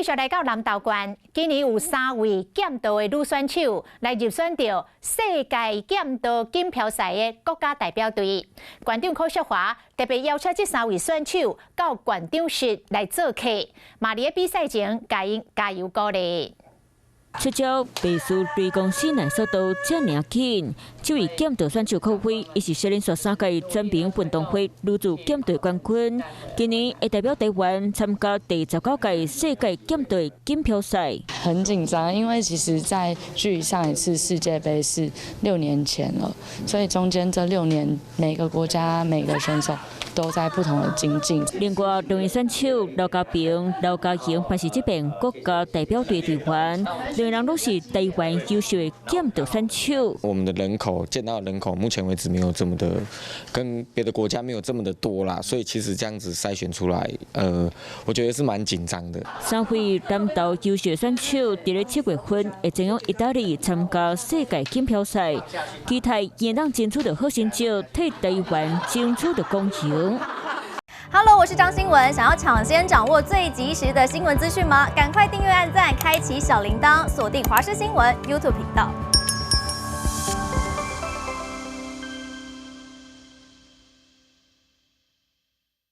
續來到南投縣，今年有三位劍道的女選手來入選著世界劍道錦標賽的國家代表隊。縣長柯淑華特別邀請這三位選手到縣長室來做客，嘛佇比賽前共𪜶加油鼓勵。出招袂輸雷公死難速度遮爾緊，這位劍道選手柯輝，伊是連續三屆全民運動會女子劍道冠軍，今年會代表台灣參加第19屆世界劍道錦標賽。很緊張，因為其實在距上一次世界盃是6年前了，所以中間這六年每個國家每個選手都在不同的精進。另外，兩位選手劉家平、劉家雄，嘛是這邊國家代表隊隊員，兩人攏是台灣優秀的劍道選手。我們的人口，劍道人口，目前為止沒有這麼的，跟別的國家沒有這麼的多啦，所以其實這樣子篩選出來，我覺得是蠻緊張的。三位南投優秀選手，佇咧7月份會前往意大利參加世界錦標賽，期待會當爭取著好成績，替台灣爭取著光榮。 Hello，我是張新文。想要搶先掌握最及時的新聞資訊嗎？趕快訂閱、按讚、開啟小鈴鐺，鎖定華視新聞 YouTube 頻道。